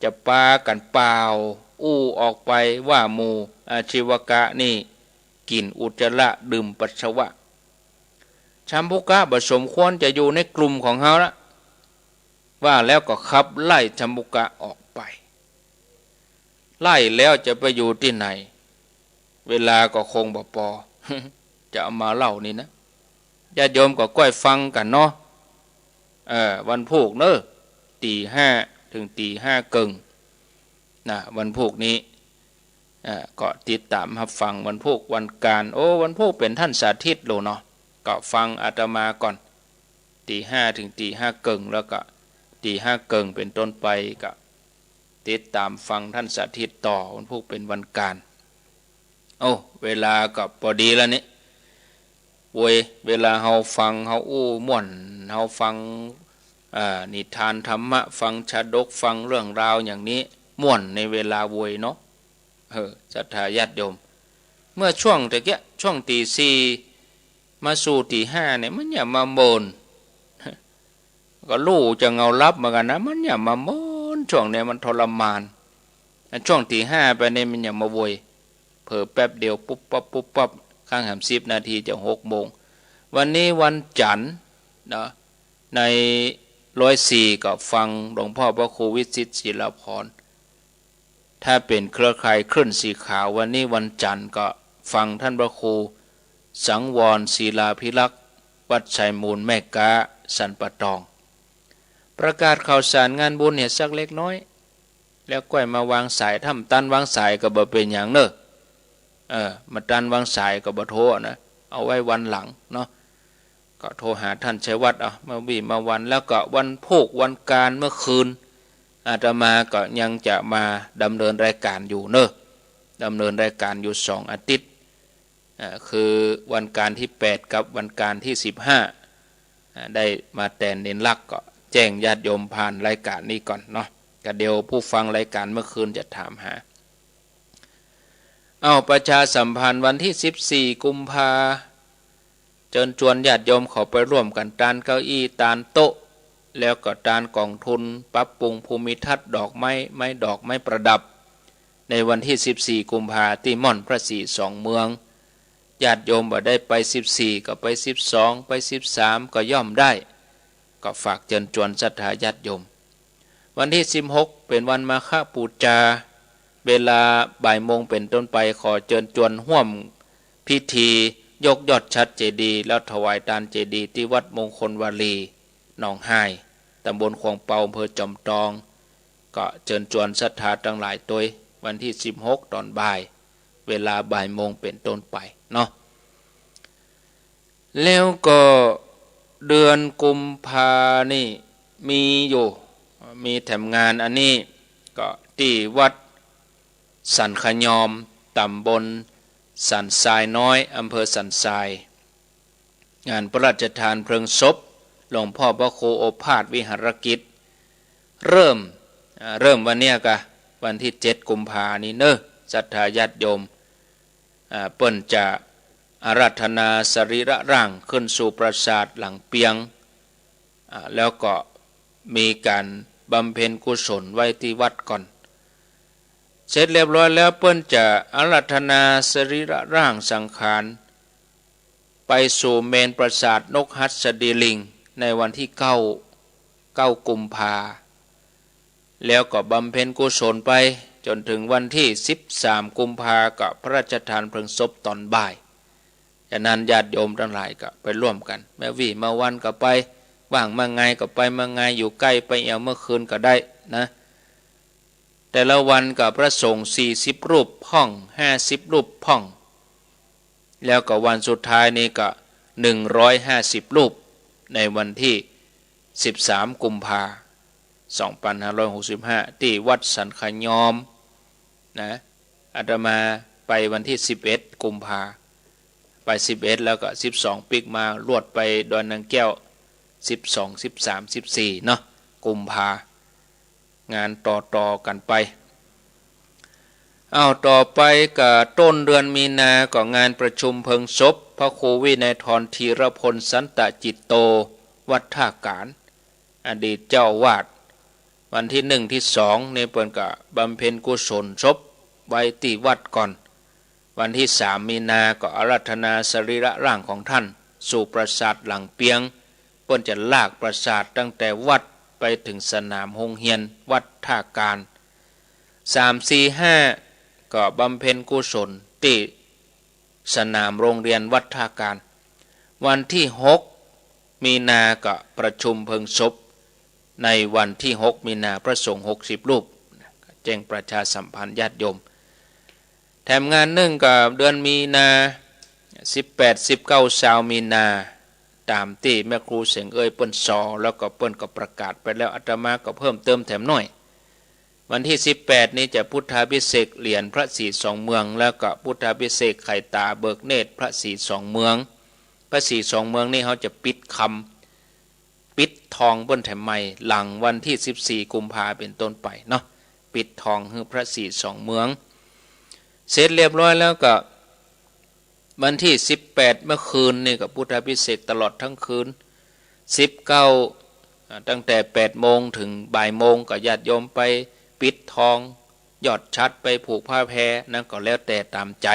จะปากั๋นป่าวอู้ออกไปว่าหมู่อาชีวกะนี่กิ๋นอุจจาระ ดื่มปัสสาวะ ชัมภุกะบ่สมควรจะอยู่ในกลุ่มของเฮาละ ว่าแล้วก็ขับไล่ชัมภุกะออกไป ไล่แล้วจะไปอยู่ตี้ไหน เวลาก็คงบ่ปอ จะเอามาเล่านี่นะ ญาติโยมก็ก้อยฟังกั๋นเนาะ เออ วันพูกเน้อ ตี๋ห้าเถิงตี๋ห้าเกิ่ง นะ วันพูกนี้ อ่า ก็ติดต๋ามฮับฟังวันพูกวันก๋าน โอ้ วันพูกเป๋นต้านสาธิตโลเนาะ ก็ฟังอาตมาก่อน ตี๋ห้าเถิงตี๋ห้าเกิ่ง แล้วก็ตี๋ห้าเกิ่งเป๋นต้นไปก็ ติดต๋ามฟังต้านสถิตต่อ วันพูกเป๋นวันก๋าน โอ้ เวลาก็ปอดีแล้วนี่ โวย เวลาเฮาฟัง เฮาอู้ม่วน เฮาฟัง อ่า นิทานธรรมะ ฟังชาดก ฟังเรื่องราวอย่างนี้ ม่วนในเวลาโวยเนาะ เออ ศรัทธาญาติโยม เมื่อช่วงตะเกียะ ช่วงตี๋สี่ มาสู่ตี๋ห้าเนี่ย มันหยาบมาเมิน ก็ฮู้จะเหงาหลับเหมือนกั๋นนะ มันหยาบมาเมิน ช่วงเนี้ยมันทรมาน ช่วงตี๋ห้าไปเนี่ยมันหยาบมาโวย เผลอแป๊บเดียว ปุ๊บปั๊บ ปุ๊บปั๊บ ข้างแหมสิบนาทีจะหกโมง วันนี้วันจั๋นทร์เนาะ ในร้อยสี่ก็ฟังหลวงพ่อพระครูวิชิตศิลาภรณ์ ถ้าเป๋นเครือข่ายคลื่นสีขาว วันนี้วันจั๋นทร์ก็ฟังต้านพระครูสังวรศิลาภิรักษ์ วัดไชมูลแม่ก๊า สันป่าตอง ประกาศข่าวสารงานบุญเหียสักเล็กน้อย แล้วก้อยมาวางสาย ถ้าบ่ตันวางสายก็บ่เป๋นหยังเน่อ เออ บ่ตันวางสายก็บ่โทรนะ เอาไว้วันหลังเนาะ ก็โทรหาต้านชัยวัฒน์เอา มาวีมาวัน แล้วก็วันพูกวันก๋านเมื่อคืน อาตมาก็ยังจะมาดำเนินรายก๋านอยู่เน่อ ดำเนินรายก๋านอยู่สองอาทิตย์ อ่า คือวันก๋านตี้แปดกับวันก๋านตี้สิบห้า อ่า ได้มาแตนเณรลักษณ์ ก็แจ้งญาติโยมผ่านรายก๋านนี้ก่อนเนาะ ก็เดี๋ยวผู้ฟังรายก๋านเมื่อคืนจะถามหา เอ้า ประชาสัมพันธ์วันตี้สิบสี่กุมภา เจิญจวนญาติโยมเขาไปร่วมกั๋นตานเก้าอี้ตานโต๊ะ แล้วก็ตานก๋องทุน ปรับปรุงภูมิทัศน์ดอกไม้ ไม้ดอกไม้ประดับ ในวันตี้สิบสี่กุมภาตี้ม่อนพระศรีสองเมือง ญาติโยมบ่ได้ไปสิบสี่ก็ไปสิบสอง ไปสิบสามก็ย่อมได้ ก็ฝากเจิญจวนศรัทธาญาติโยม วันตี้สิบหกเป๋นวันมาฆปูจา เวลาบ่ายโมงเป๋นต้นไป ขอเจิญจวนฮ่วมพิธียกยอดฉัตรเจดีย์ แล้วถวายตานเจดีย์ตี้วัดมงคลวารี หนองฮาย ต๋ำบลขวางเปา อำเภอจอมตอง ก็เจิญจวนศรัทธาตังหลายตวย วันตี้สิบหกต๋อนบ่าย เวลาบ่ายโมงเป๋นต้นไปเนาะ แล้วก็เดือนกุมภานี่มีอยู่ มีแถมงานอันนี้ ก็ตี้วัดสันขะยอม ต๋ำบลสันทรายน้อย อำเภอสันทราย งานพระราชทานเพลิงศพหลวงพ่อพระครูโอภาสวิหารกิจ เริ่ม อ่า เริ่มวันเนี้ยกะ วันตี้เจ็ดกุมภานี่เน่อ ศรัทธาญาติโยม อ่า เปิ้นจะอาราธนาสรีระร่างขึ้นสู่ปราสาทหลังเปียง อ่า แล้วก็มีก๋านบำเพ็ญกุศลไว้ตี้วัดก่อน เสร็จเรียบร้อยแล้ว เปิ้นจะอาราธนาสรีระร่างสังขาร ไปสู่เมรุปราสาทนกหัสดีลิง ในวันตี้เก้า เก้ากุมภา แล้วก็บำเพ็ญกุศลไปจ๋นเถิงวันตี้สิบสามกุมภา ก็พระราชทานเพลิงศพต๋อนบ่าย ฉะนั้นญาติโยมตังหลายก็ไปร่วมกั๋น แม่วีมาวันก็ไป ว่างมางายก็ไป มางายอยู่ใก้ไปแอ่วเมื่อคืนก็ได้นะ แต่ละวันก็พระสงฆ์สี่สิบรูปพ่อง ห้าสิบรูปพ่อง แล้วก็วันสุดท้ายนี่ก็หนึ่งร้อยห้าสิบรูป ในวันตี้สิบสามกุมภา สองปันห้าร้อยหกสิบห้า ตี้วัดสันขะยอมนะ อาตมาไปวันตี้สิบเอ็ดกุมภา ไปสิบเอ็ด แล้วก็สิบสองปิ๊กมา ลวดไปดอยนางแก้ว สิบสอง สิบสาม สิบสี่เนาะ กุมภา งานต่อๆ กั๋นไป อ้าว ต่อไปก็ต้นเดือนมีนาก็งานประชุมเพลิงศพพระครูวินัยธร ธีรพล สันตจิตโต วัดท่ากาญ อดีตเจ้าอาวาส วันตี้หนึ่งตี้สองนี่เปิ้นก็บำเพ็ญกุศลศพไว้ตี้วัดก่อน วันตี้สามมีนาก็อาราธนาสรีระร่างของท่านสู่ปราสาทหลังเปียง เปิ้นจะลากปราสาทตั้งแต่วัดไปเถิงสนามโฮงเฮียนวัดท่ากาญ สาม สี่ ห้า ก็บำเพ็ญกุศลตี้สนามโรงเรียนวัดท่ากาญ วันตี้หกมีนาก็ประชุมเพลิงศพ ในวันตี้หกมีนา พระสงฆ์หกสิบรูป แจ้งประชาสัมพันธ์ญาติโยม แถมงานนึ่งก็เดือนมีนา สิบแปด สิบเก้า ซาวมีนา ต๋ามตี้แม่ครูเสงเอยเปิ้นซอ แล้วก็เปิ้นก็ประกาศไปแล้ว อาตมาก็เพิ่มเติมแถมหน้อย วันตี้สิบแปดนี้จะพุทธาภิเษกเหรียญพระศรีสองเมือง แล้วก็พุทธาภิเษกไข่ต๋าเบิกเนตรพระศรีสองเมือง พระศรีสองเมืองนี่เฮาจะปิดคำ ปิดทองเปิ้นแถมใหม่ หลังวันตี้สิบสี่กุมภาเป๋นต้นไปเนาะ ปิดทองหื้อพระศรีสองเมือง เสร็จเรียบร้อยแล้วก็ วันตี้สิบแปดเมื่อคืนนี่ก็พุทธาภิเษกตลอดตึงคืน สิบเก้า อ่า ตั้งแต่แปดโมงเถิงบ่ายโมงก็ญาติโยมไปปิดทอง ยอดฉัตรไปผูกผ้าแพ นั้นก็แล้วแต่ต๋ามใจ๋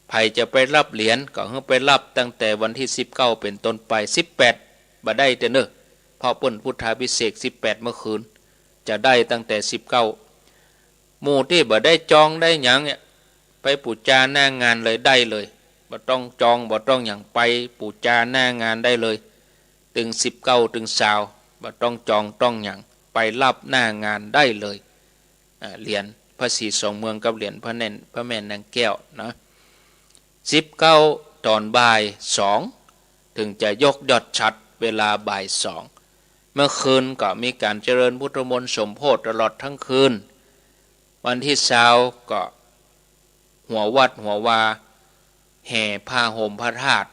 ใผจะไปฮับเหรียญก็หื้อไปฮับตั้งแต่วันตี้สิบเก้าเป๋นต้นไป สิบแปดบ่ได้เต๊อะเน่อ เพราะเปิ้นพุทธาภิเษกสิบแปดเมื่อคืน จะได้ตั้งแต่สิบเก้า หมู่ตี้บ่ได้จองได้หยังเนี่ย ไปปู๋จาหน้างานเลยได้เลย บ่ต้องจองบ่ต้องหยัง ไปปู๋จาหน้างานได้เลย ตึงสิบเก้าตึงซาว บ่ต้องจองต้องหยัง ไปฮับหน้างานได้เลย อ่า เหรียญพระศรีสองเมืองกับเหรียญพระแน่น พระแม่นนางแก้วนะ สิบเก้าต๋อนบ่ายสองเถิงจะยกยอดฉัตรเวลาบ่ายสอง เมื่อคืนก็มีก๋านเจริญพุทธมนต์สมโภชตลอดตึงคืน วันตี้ซาวก็หัววัดหัววา แห่ผ้าห่มพระธาตุ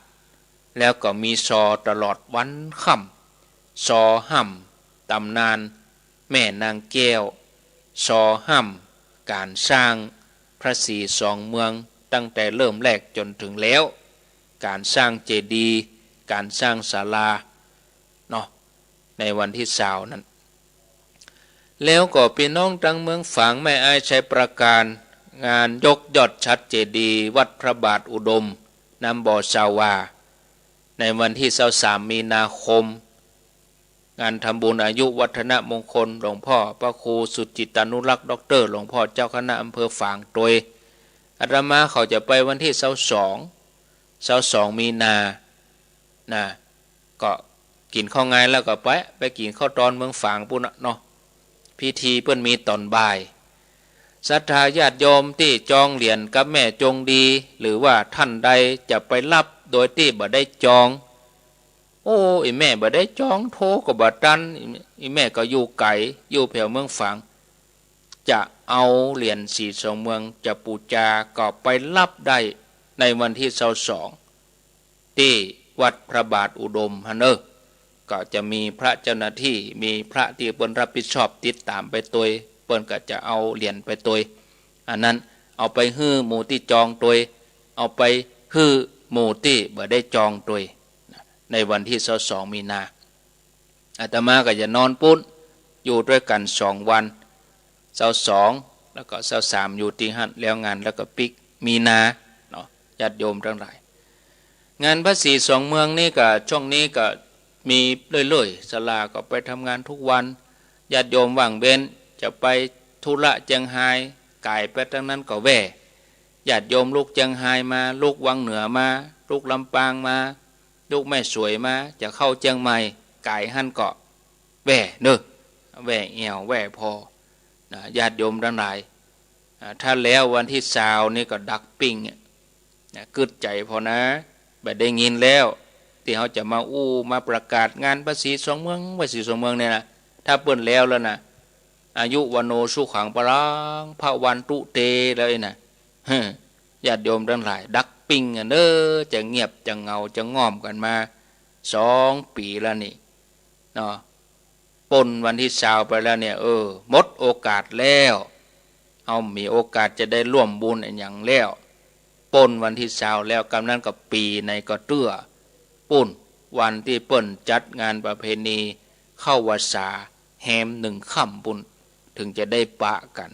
แล้วก็มีซอตลอดวันค่ำ ซอฮ่ำต๋ำนานแม่นางแก้ว ซอฮ่ำก๋านสร้างพระศรีสองเมืองตั้งแต่เริ่มแรกจ๋นเถิงแล้ว ก๋านสร้างเจดีย์ ก๋านสร้างศาลาเนาะ ในวันตี้ซาวนั้น แล้วก็ปี้น้องตังเมืองฝาง แม่อาย ชัยปราการ งานยกยอดฉัตรเจดีย์วัดพระบาทอุดม น้ำบ่อซาวา ในวันตี้ซาวสามมีนาคม งานทำบุญอายุวัฒนมงคลหลวงพ่อพระครูสุจิตตานุรักษ์ ด็อกเตอร์ หลวงพ่อเจ้าคณะอำเภอฝางตวย อาตมาเขาจะไปวันตี้ซาวสอง ซาวสองมีนา นะ ก็กิ๋นข้าวงายแล้วก็ไป ไปกิ๋นข้าวตอนเมืองฝางปู้นน่ะเนาะ พิธีเปิ้นมีต๋อนบ่าย ศรัทธาญาติโยมตี้จองเหรียญกับแม่จงดี หรือว่าต้านใดจะไปฮับโดยตี้บ่ได้จอง โอ้ อี่แม่บ่ได้จอง โทรก็บ่ตัน อี่แม่ก็อยู่ไก๋ อยู่แผวเมืองฝาง จะเอาเหรียญศรีสองเมืองจะปู๋จาก็ไปฮับได้ในวันตี้ซาวสอง ตี้วัดพระบาทอุดมหั้นเน่อ ก็จะมีพระเจ้าหน้าตี้ มีพระตี้เปิ้นฮับผิดชอบติดต๋ามไปตวย เปิ้นก็จะเอาเหรียญไปตวย อันนั้นเอาไปหื้อหมู่ตี้จองตวย เอาไปหื้อหมู่ตี้บ่ได้จองตวย ในวันตี้ซาวสองมีนา อาตมาก็จะนอนปู้น อยู่ตวยกั๋นสองวัน ซาวสอง แล้วก็ซาวสามอยู่ตี้หั้น แล้วงานแล้วก็ปิ๊กมีนาเนาะ ญาติโยมตังหลาย งานพระศรีสองเมืองนี่ก็ ช่วงนี้ก็มีเรื่อยๆ ศาลาก็ไปทำงานกู้วัน ญาติโยมว่างเว้นจะไปธุระเจียงฮาย ก๋ายไปตังนั้นก็แว่ ญาติโยมลุกเจียงฮายมา ลุกวังเหนือมา ลุกลำปางมา ลุกแม่สวยมา จะเข้าเจียงใหม่ ก๋ายหั้นก็แว่เน่อ แว่แอ่วแว่ผ่อนะ ญาติโยมตังหลาย อ่า ถ้าแล้ววันตี้ซาวนี่ก็ดักปิ้งอะ นะ กึ๊ดใจ๋ผ่อนะ บ่ได้ยินแล้ว ตี้เฮาจะมาอู้มาประกาศงานพระศรีสองเมือง พระศรีสองเมืองเนี่ยนะ ถ้าเปิ้นแล้วแล้วนะ อายุวัณโณสุขังพลัง พระวันตุเต แล้วอี้นะ เฮ้อ ญาติโยมตังหลาย ดักปิ้งอะเน่อ จะเงียบจะเหงาจะง่อมกั๋นมาสองปี๋แล้วนี่เนาะ ป๊นวันตี้ซาวไปแล้วเนี่ย เออ หมดโอกาสแล้ว เฮามีโอกาสจะได้ร่วมบุญอะหยังแล้ว ป๊นวันตี้ซาวแล้ว กำนั้นก็ปี๋ไหนก็เตื้อ ปู้น วันตี้เปิ้นจัดงานประเพณีเข้าพรรษาแฮมหนึ่งค่ำปู้น เถิงจะได้ปะกั๋น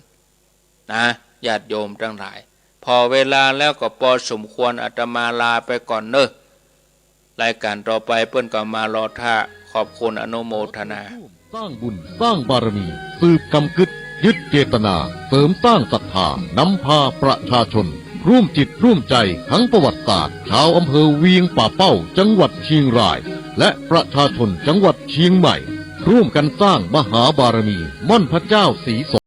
นะ ญาติโยมตังหลาย ผ่อเวลาแล้วก็ปอสมควร อาตมาลาไปก่อนเน่อ รายก๋านต่อไปเปิ้นก็มารอท่า ขอบคุณอนุโมทนา สร้างบุญสร้างบารมี สืบกำกึ๊ดยึดเจตนา เสริมสร้างศรัทธา นำพาประชาชน ร่วมจิตร่วมใจ๋ ทั้งประวัติศาสตร์ ชาวอำเภอเวียงป่าเป้า จังหวัดเชียงราย และประชาชนจังหวัดเชียงใหม่ ร่วมกั๋นสร้างมหาบารมี ม่อนพระเจ้าศรีสอง